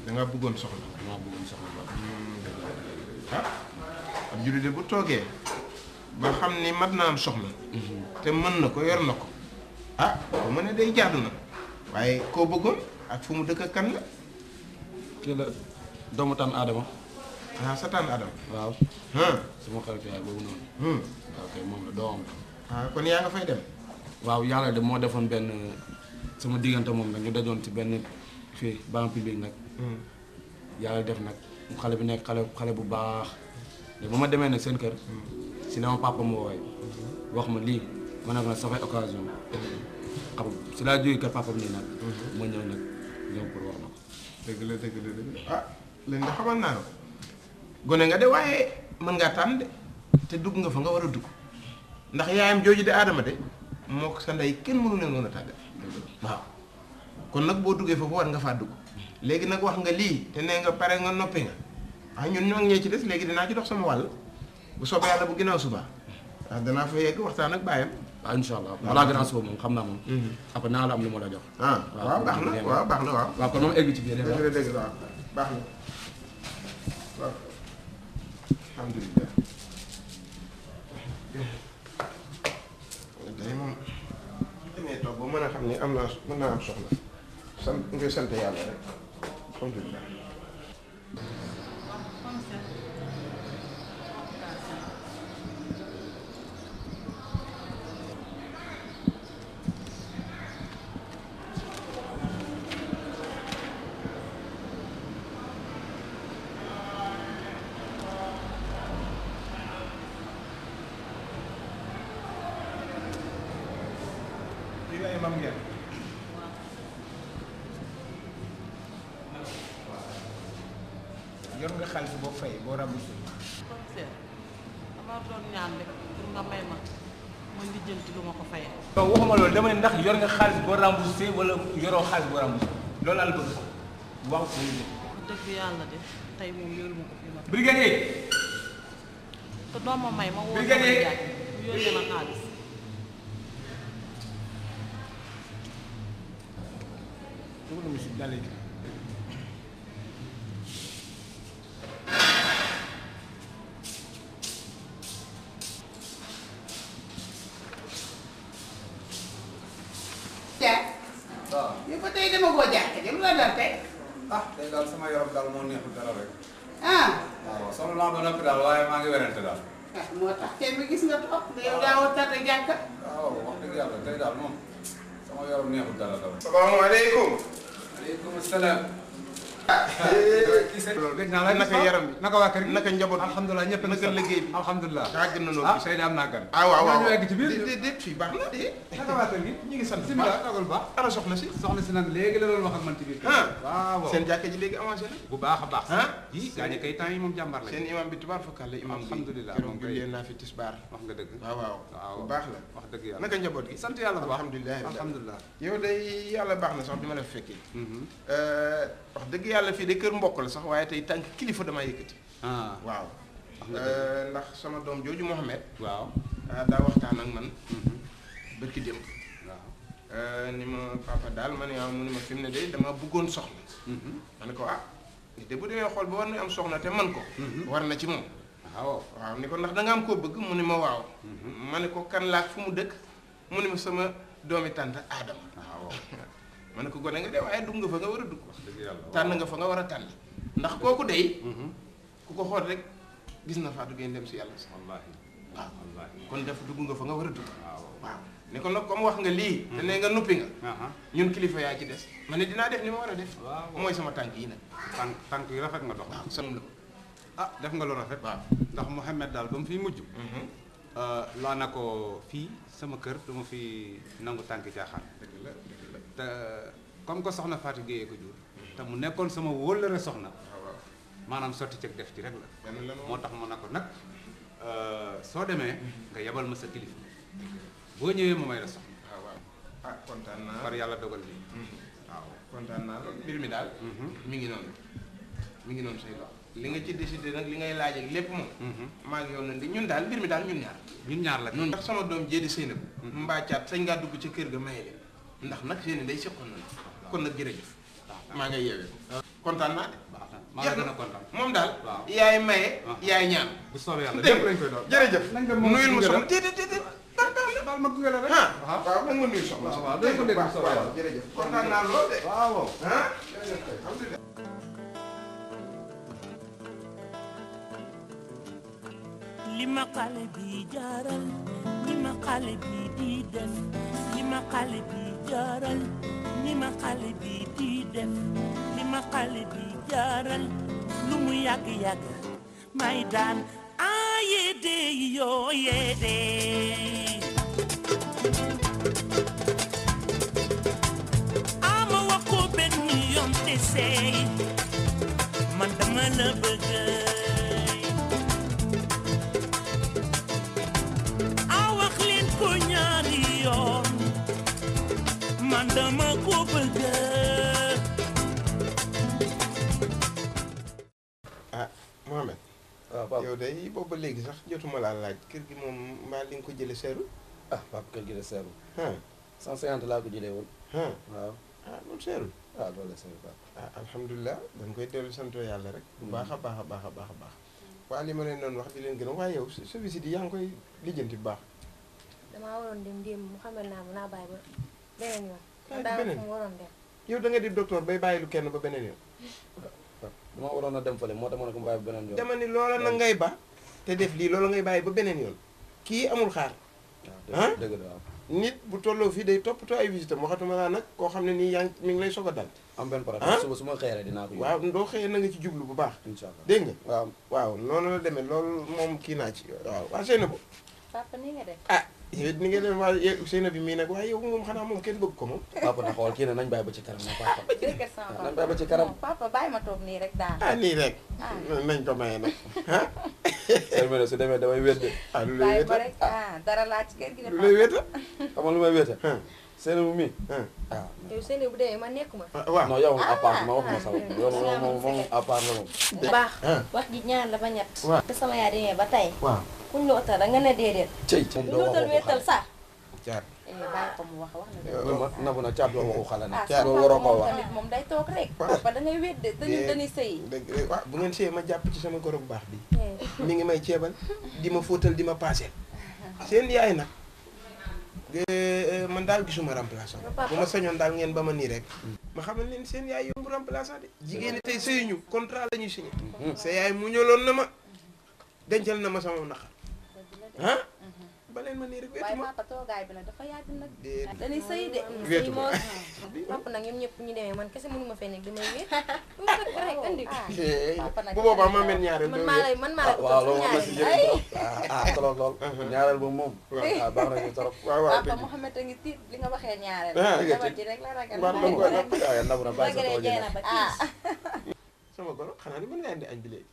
da nga bëggoon soxna damaa bëggoon soxna papa ah ab jullit de bu toogee ba xam ni mat na am soxna te mën na ko yor na ko ah bu ma ne day jaadu na waaye koo bëggoon ak fu mu dëkk kan la kii la doomu tan Adama ah sa tan Adama waaw suma xarit yaay boobu noonu waaw kay moom la doomam ah kon yaa nga fay dem waaw yàlla de moo defoon benn sama diggante moom nag ñu dajoon ci benn fii banque publique nag yàlla def nag xale bi nekk xale bu baax te ba ma demee nag seen kër si la ma papa ma wooye wax ma lii ma ne ko nag ça fait occasion xam si laa jógee kër papa nii nag ma ñëw nag ñëw pour wax ma ko dëgg la ah leen de xamal naa ko gone nga de waaye mën ngaa tànn de te dugg nga fa nga war a dugg ndax yaayam jooju de Adama de moo ko sa ndey kenn mënu leen woon a tàggat waaw kon nag boo duggee foofu war nga faa dugg léegi nag wax nga lii te nee nga pare nga noppi nga ah ñun ñoo ngi ci des léegi dinaa ci dox sama wàll bu soobee yàlla bu ginnaaw suba ah danaa fa yegg waxtaan ak baayam waaw incha allah balaa ginnaaw suba moom xam naa moom après naa la am lu ma la jox ah waaw baax na waaw baax na waaw waaw kon moom egg ci biir dëgg waaw baax na waaw alhamdulilah day moom demee toog ba mën a xam ni am naa mën naa am soxla sant ngay sant yàlla rek alhamdulilah mam ngeen yor nga xaalis boo fay boo remboursé dama doon ñaan rek pour nga may ma lijjanti lu ma ko fayee. non waxuma loolu dama ne ndax yor nga xaalis boo remboursé wala yoroo xaalis boo remboursé loolu laa la bëgg wax ko ñu dëgg yàlla de tey moom yoru ma ko fi ma. brigadier te doo ma may ma woo brigadier mu yónnee ma xaalis. waaw yow ba tey dama koo jàkka jëm la dal tey. ah tey daal sama yaram daal moo neexul dara rek. ah. waaw solo naa ba noppi daal waaye maa ngi werante daal. ah moo tax kenn bi gis nga toog nga yow daawoo tardé jàkka. waaw wax dëgg yàlla tey daal moom sama yaram neexul dara dara. salaamaaleykum. maaleykum salaam. loolu dégg naa la naka yaram bi naka waa kër gi naka njaboot bi alhamdulilah ñëpp naka liggéey bi alhamdulilah yàgg na noo ah tey de am naa gan ah waaw waaw ñu egg ci biir déet fii baax na de naka waa kër gi ñu ngi sant bismillah tagal baax ana soxna si soxna si nag léegi la doon wax ak man ci biir waaw seen jàkka ji léegi avancé na bu baax a baax ah yi gaañe kay temps yi moom jàmbar la seen imam bi tubaar fakal la imam bi alhamdulilah keroog jullee naa fi tisbaar wax nga dëgg waaw waaw bu baax la wax dëgg yàlla naka njaboot gi sant yàlla bu baax alhamdulilah alhamdulilah yow day yàlla baax na sax bi ma la fekkee wax dëgg yàlla fii de kër mbokk la sax waaye tey tànk kilifa damaa yëkkati waaw ndax sama doom jooju Mohamed waaw daa waxtaan ak man bërki démb waaw ni ma papa daal ma ne waaw mu ni ma fi mu ne de dama bëggoon soxna ma ne ko ah nit de bu demee xool ba war na am soxna te man ko war na ci moom waaw ni ko ndax da nga am koo bëgg mu ni ma waaw ma ne ko kan laak fu mu dëkk mu ni ma sama doomi tànt Adama waaw ma ne ko gone nga de waaye dugg nga fa nga war a dugg tànn nga fa nga war a tànn ndax kooku dey ku ko xool rek gis na Fatou Gueye dem si yàlla si wallaahi waaw kon def dugg nga fa nga war a dugg waaw ne ko nag comme wax nga lii te ne nga nuppi nga ñun kilifa yaa ci des ma ne dinaa def ni ma war a def mooy sama tànk yi nag tànk yi rafet nga dox waaw sam la ah def nga lu rafet waaw ndax Mouhamed daal ba mu fiy mujj laa na ko fii sama kër dama fi nangu tànk caaxaan te comme que soxna Fatou Gueye ko jur te mu nekkoon sama wóllëre soxna maanaam sotti ceg def ci rek la moo tax ma ne ko nag soo demee nga yebal ma sa kilifa boo ñëwee ma may la soxna ah kontaan naa par yàlla dogal lii waaw kontaan naa lool mbir mi daal mi ngi noonu say dox li nga ci décidé nag li ngay laaj ak lépp moom maa ngi yow na di ñun daal mbir mi daal ñun ñaar la ñun ndax sama doom jéedi sëy na mbaa caat sañ ngaa dugg ca kër ga maye leen ndax nag seeni day seqoon nañu kon nag jërëjëf maa ngay yeewee kontaan naa de jeex na moom daal yaay maye yaay ñaan bu soobee yàlla lépp lañ koy doon jërëjëf nuyul ma soxna déedéet baal ma gunge la rek waaw nag ma nuyu soxna waaw day ko dégg bu soobee yàlla jërëjëf kontaan naa lool de waaw alhamdulilah li ma xale bi jaaral li ma xale bi di def li ma xale bi jaaral li ma xale bi di def li ma xale bi jaaral lu mu yàgg-yàgg may daan yéede yoo yéede ama wax ko benn yoon te seey man dama la bëgg wax leen ko ñaari yoon man dama ko bëgg Mohamed yow day boobu léegi sax jotuma laa laaj kër gi moom mbaa li nga ko jële seeru papa kër gi de seeru 150 laa ko jëlee woon waaw loolu seerul loolu la seeru papa alhamdulilah dañ koy dellu sant yàlla rek bu baax a baax a baax a baax a baax waa li ma leen doon wax di leen gën a waaye yow sa visite yi yaa ngi koy lijjanti bu baax damaa waroon dem démb mu xamal naa ma naa bàyyi ba beneen yoon beneen mu waroon dem yow da nga di docteur bay bàyyi lu kenn ba beneen yoon dama waroon a dem fële moo tax ma ne ko mu bàyyi ba beneen yoon dama ni loola na ngay ba te def lii loola ngay bàyyi ba beneen yoon kii amul xaar dëgg la waaw nit bu tolloo fii day toppatoo ay visite waxatuma laa nag koo xam ne nii yaa ngi mi ngi lay soog a dal am benn problème suba su ma xëyee rek dinaa ko waaw doo xëyee na nga ci jublu bu baax incha allah dégg nga waaw noonu la demee loolu moom kii naa ci waaw waa sëy na bu papa ni nga def yow it ni nga dem waa sëy na bi mii nag waaye yow moom xanaa moom kenn bëgg ko moom papa na xool kii ne nañ bàyyi ba ci kanam na papa nañ bàyyi ba ci kanam papa bàyyi ma toog nii rek daal nii rek nañ ko maye nag Hermine su demee damay wéet de lu lay wéeta rek dara laa ci kër gi lu lay wéeta xam nga lu may wéeta seen bu mi yow seen bu demee ma nekkuma waaw non yow à part ma waxuma sax yow moom à part la moom baax wax ji ñaar la ba ñett te sama yaay demee ba tey kuñ la otal nga ne déedéet cëy moom doo waxu wéetal sax caat bàyyi ko mu wax na bu na caat doo waxu xale nag caat loolu waroo koo wax tamit moom day toog rek papa da ngay wéet de dañuy sëy dëgg waaw bu ngeen sëyee ma jàpp ci sama goro bu baax bi mi ngi may ceebal di ma fóotal di ma paaseel seen yaay nag man daal gisuma remplaçant bu ma sañoon daal ngeen ba ma nii rek ma xamal leen seen yaay yombu remplaçant de jigéen ñi tey sëyuñu contrat la ñuy signé sa yaay mu ñëloon na ma dencal na ma sama naqar ba leen ma nii rek wetu ma papa toogaay bi nag dafa yàgg nag dañuy sëy de wetu ma papa nag ñoom ñëpp ñu demee man kese mënu ma fee nekk damay wéet du ma tëgg rek andi bu boobaa ma mel ñaareel man maa lay waaw loolu am na si njëriñ trop lool ñaareel boobu moom baax na ñu trop papa Mouhamed a ngi tiit li nga waxee ñaareel dama ji rek la ragal ndabu na bàyyi sa tool sama goro xanaa ni mën nga indi añ bi léegi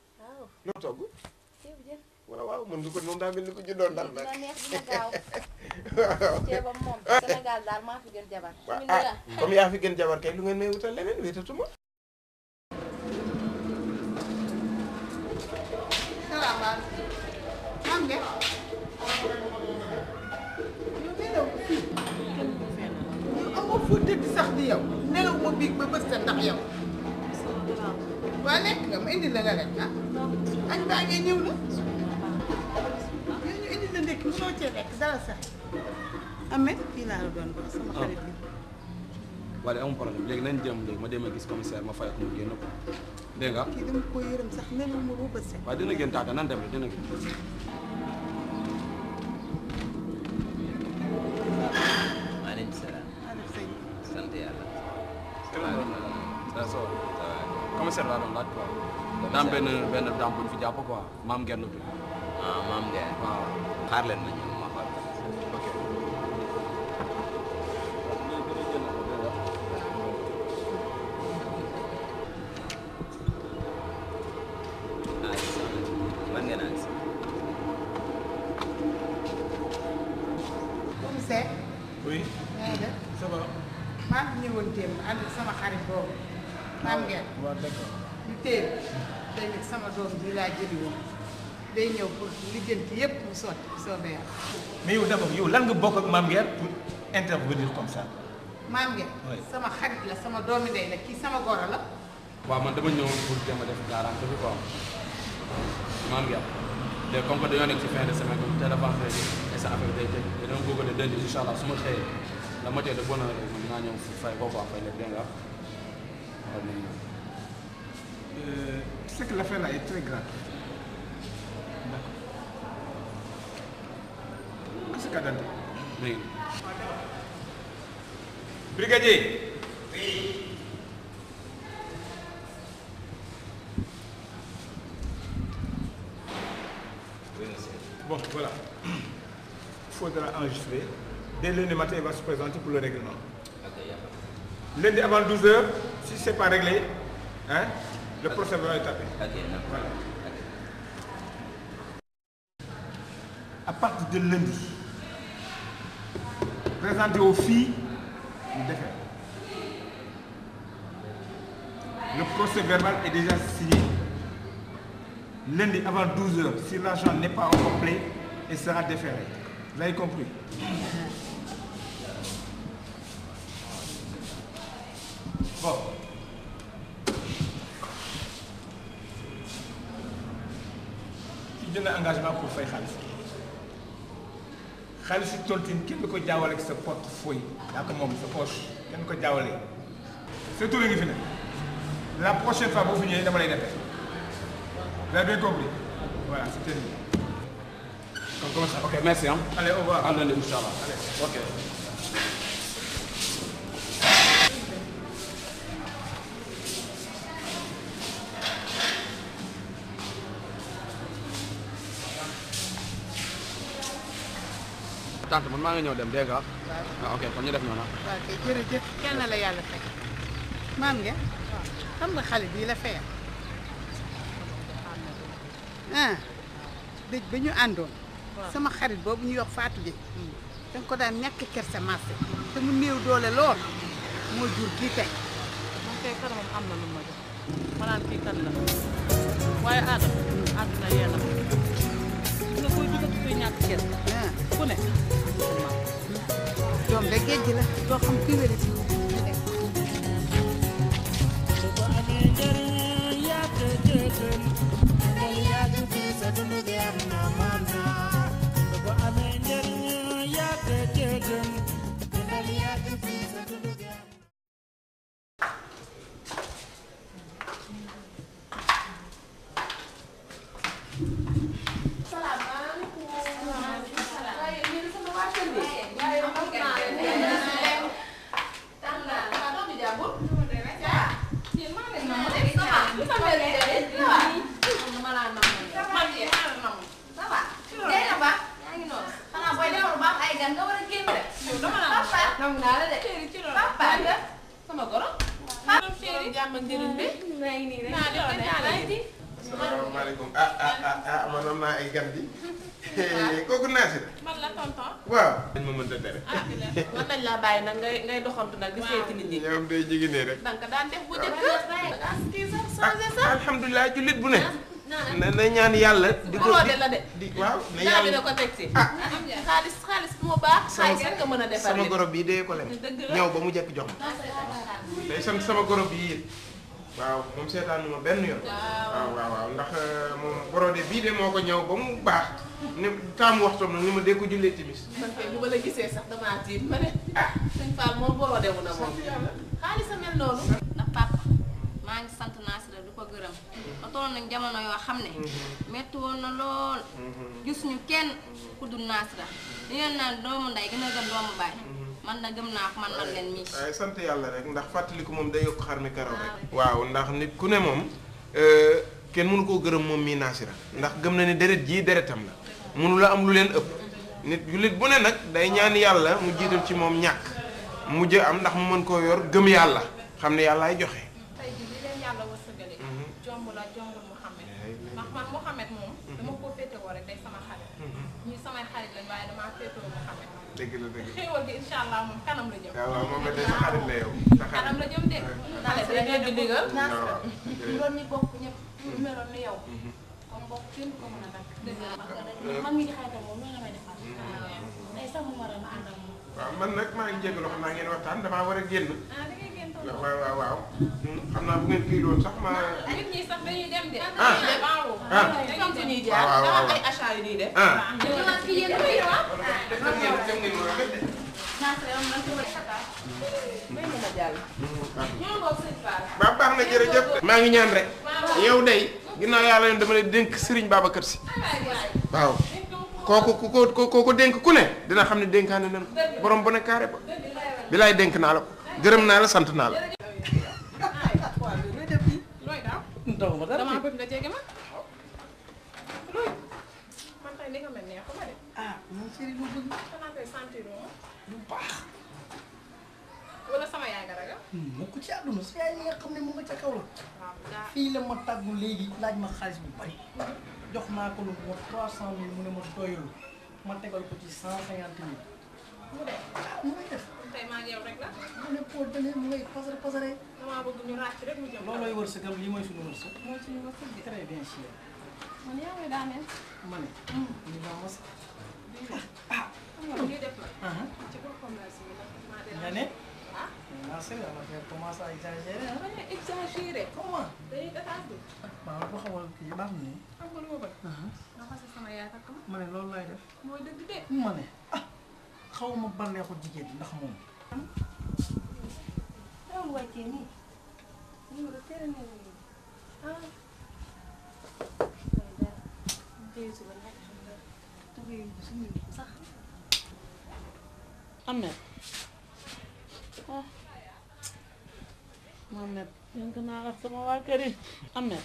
loo togg waaw mën nga ko moom daa mel ni ko juddoon dal nag dina neex dina gaaw ceebam moom Sénégal daal maa fi gën jabar comme yaa fi gën jabar kay lu ngeen may wutal leneen wéetatuma salaamaaleykum maam de yow nelaw fii yow amoo foo tëdd sax di yow nelaw ma biig ba bës ndax yow waa lekk nga ma indi la nga lekk añ baa ngee ñëw la ñu indi la ndekki mënoo cee lekk dara sax Ahmed fii laa la doon wax sama xarit bi wala amul problème léegi nañ jëm léegi ma dem a gis commissaire ma fay ko mu génn ko dégg nga kii dama ko yërëm sax nelaw ma ba bës waaye dina génn taata nan dem rek dina génn maaleykum salaam. sant yàlla. commissaire laa doon laaj quoi. daam benn daam bu ñu fi jàpp quoi maam ngeen tudd. maam ngeen. waaw xaar leen ma ñëw ma xool. ok. man ngeen a gis. commissaire. oui. yaa ngi def. ça va. maa ngi ñëwoon démb ànd ak sama xarit boobu maam ngeen waaw d'accord ñu téye tey nag sama doom bi laa jëli woon day ñëw pour lijjanti yépp mu sotti soobee yàlla. mais yow d'abord yow lan nga bokk ak Mame Nguer pour intervenir comme ça. maam ngeen sama xarit la sama doomi ndey la kii sama goro la. waaw man dama ñëwoon pour jéem a def garantie bi quoi Mame Nguer léegi comme que dañoo nekk ci fin de semaine comme teel a avancé et sa affaire day tëj te dama bëgg a ne lundi incha allah su ma xëyee la moitié de bonne heure rek man dinaa ñëw fay ko quoi fay lépp dégg nga waaw nañu ñëw. C'est que l'affaire là est très grave. D'accord. Qu'est-ce qu'il y a dans Oui. Brigadier. Oui. Bon, voilà. Il faudra enregistrer. Dès lundi matin, il va se présenter pour le règlement. Lundi avant 12h, si ce n'est pas réglé, hein, le procès va être tapé. Voilà. À partir de lundi, présenter aux filles une défaite. Le procès verbal est déjà signé. Lundi avant 12h, si l'argent n'est pas encore complet, il sera déféré. Vous avez compris? Bon. Qui donne un engagement pour faire Khalis. Khalis tontine kenn ko jaawale ak sa portefeuille yaa ko moom sa poche kenn ko jaawale. C'est tout li ngi fi ne. La prochaine fois boo fi ñëwee dama lay defee. Vous avez bien compris? Voilà, c'est terminé. Donc comment ça? Ok, merci hein. Allez, au revoir. À lundi, Inch'Allah. Allez. Ok. tante man maa ngi ñëw dem dégg nga. waaw ok kon ñu def noonu. waaw kay jërëjëf kenn la yàlla fekk maam ngeen xam nga xale bii la fayal ah dëj ba ñu àndoon sama xarit boobu ñuy wax Fatou Gueye danga ko daan ñàkk kersa marché te mu néew doole lool moo jur kii tey man kay kanamam am na lu ma jox ma naan kii kan la waaye Adama àdduna yee la nga koy jugati koy ñàkk kersa ku ne doom de géej la doo xam kuy wéri si salaamaaleykum man naa ay gan bi kooku Nasir. man la tonton. waaw. dañ ma mënta tere. man nañ laa bàyyi nag ngay doxantu nag di seeti nit ñi. ñoom day jigéen rek. donc daan def bu njëkk. kii sax changé sax. alhamdulilah jullit bu ne. na ñaan yàlla. di ko di waaw. na yàlla dina ko teg si. xaalis moo baax. xaalis rek nga mën a defar sama goro bii dee ko lem. ñëw ba mu jekk jox ma. day sant sama goro bii waaw moom seetaanu ma benn yoon. waaw ndax moom borode bii de moo ko ñëw ba mu baax. ne taamu waxtoom nag ni ma dee ko jullee timis. man kay bu ma la gisee sax damaa tiit ma ne. sëñ Fall moom borode wu na moom. xaalis a mel noonu. ndax papa maa ngi sant Nasira du ko gërëm. ba toll nañ jamono yoo xam ne. metti woon na lool. gis ñu kenn ku dul Nasira. li ngeen naan doomu ndey gën a gëm doomu baay. man na gëm naa ko man leen mii. waaye sant yàlla rek ndax fàttaliku moom day yokk xar mi karaw rek. waaw ndax nit ku ne moom kenn mënu koo gërëm moom mii Nasira ndax gëm na ni deret jii deretam la mënu la am lu leen ëpp nit jullit bu ne nag day ñaan yàlla mu jiital ci moom ñàkk mujj am ndax mu mën koo yor gëm yàlla xam ne yàllaay joxe. tey jii li leen yàlla wërsëgale. jomb la jombul Mouhamed ndax man Mouhamed moom. dama koo féete woo rek day sama xarit. ñii samay xarit lañ waaye damaa féetoo ba xamee. dëgg la dëgg la xéewal gi incha allah moom kanam la jëm. waaw moom la de sa xarit la yow. sa xarit kanam la jëm de. xale bi dañuy di digal. doon ñi bokk ñëpp meloon ni yow comme bokk kenn ko mën a dakk man mi di xaytam moom noonu la may defal day sax mu war a ànd ak moom waaw man nag maa ngi jégalu xam naa ngeen waxtaan damaa war a génn waaw xam naa bu ngeen kii loon sax ma nit ñi sax dañuy dem de. waaw dañu am fu ñuy jaar. dama am ay achat yu ñuy def. ba baax na jërëjëf maa ngi ñaan rek yow day ginnaaw yàlla yoon dama lay dénk Serigne Babacar Sy waaw kooku ko dénk ku ne dina xam ne dénkaane nan borom bu ne carré ba bi laay dénk naa la ko gërëm naa la sant naa la daw ma dara dama bëgg nga jege ma. man tey li nga mel neexu ma de. mon chéri lu bëgg xanaa koy sentir lu baax wala sama yaay nga ragal. moo ko ci àdduna sa yaay nga xam ne mu nga ca kaw la fii la ma tàggu léegi laaj ma xaalis bu bari jox naa ko lu mo 300 000 mu ne ma doyul ma tegal ko ci 150 000 mu de mu ngay def tey maa ngi yow rek la. mu ne pour demee mu ngay pasare damaa bëgg ñu ràcc rek mu jëm. loolooy wërsëgam lii mooy suñu wërsëg mooy suñu wërsëg de. très bien cher man yaa ngi daaneel. ma ne ñu ba mos xam nga lii def la. ci boppam la si maa de. nga ne naa sëñ la affaire commence à exagérer ah. dañuy exagérer. comment. dañuy détaillé. waaw boo xamal kii baax na ni. xam nga lu ma bëgg. nga fas sama yaay takk ma. ma ne loolu lay def. mooy dëgg de. ma ne xaw ma bànneexu jigéen ndax moom. loolu wàccee nii numéro teel a ne ah tey suba nekk tubéy bi suñu sax Ahmed Ahmed dénk naa la sama waa kër yi Ahmed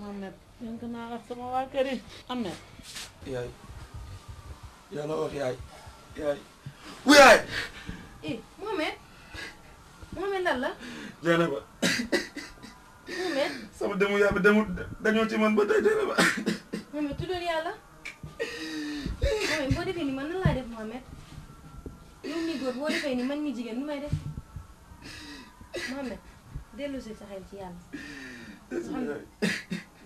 Ahmed dénk naa la sama waa kër yi Ahmed yaay yàlla wax yaay wu yaay Mohamed lan la Jeynaba Mohamed sama demu yaay bi demul dañoo ci man ba tey Jeynaba Mohamed tuddal yàlla Mohamed boo defee ni man nan laa def Mohamed yow mi góor boo defee ni man mi jigéen nu may def Mohamed dellu si sa xel ci yàlla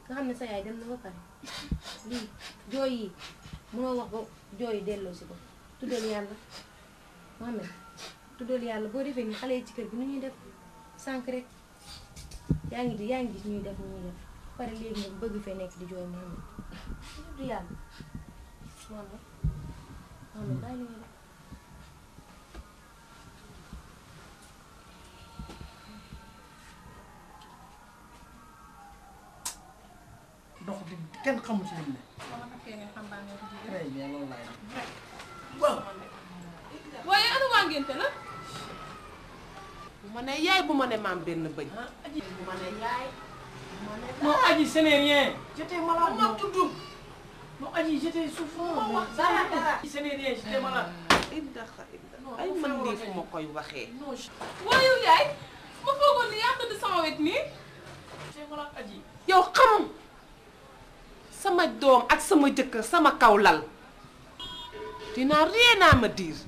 nga xam ne sa yaay dem na ba pare lii jooy yi mënoo wax ba jooy yi delloo si ko tuddal yàlla Mohamed tuddal yàlla boo defee ni xale yi ci kër gi nu ñuy def sànq rek yaa ngi gis ñuy def nu ñuy def pare léegi nga bëgg fee nekk di jooy Mohamed tudd yàlla Mohamed bàyyi li ngay def dox di kenn xamul ci lim ne. très bien loolu laay def. waaw. waaye anu waa ngénte la. bu ma ne yaay bu ma ne maam benn bëñ. bu ma ne yaay. non Adji ce n'est rien. j'étais malade ma tudd. non Adji j'étais souffrant. dara ce n'est rien j'étais malade. ay man lii fu ma koy waxee. waaye yow yaay ma foogoon ni yaa tëdd sama wet nii. j'étais malade Adji. yow xam sama doom ak sama jëkkër sama kaw lal dinaa rien à me dire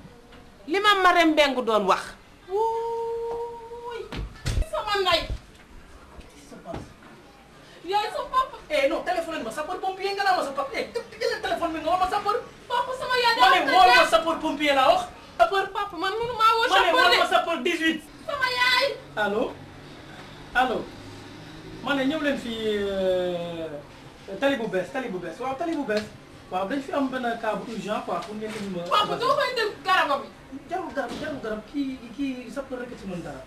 li ma Marème Mbengue doon wax. wuuy sama ndey. yaay sa papa. non téléphone ma sapeur pompier nga naa ma sa papa jëlee téléphone bi nga woo ma sapeur. papa sama yaay ma ne woo ma sapeur pompier laa wax. sapeur papa man mënu maa woo ma ne sapeur woo ma sapeur 18. sama yaay. allo ma ne ñëw leen fii tali bu bees waaw tali bu bees waaw dañ fi am benn cas bu urgent quoi pour ngeen indi ma. papa doo koy dem garabam bi. jarul garab kii sapeur rek ci mën dara.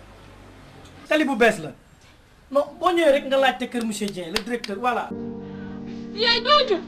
tali bu bees la non boo ñëwee rek nga laajte kër monsieur Dieng le directeur voilà. yaay doo jub.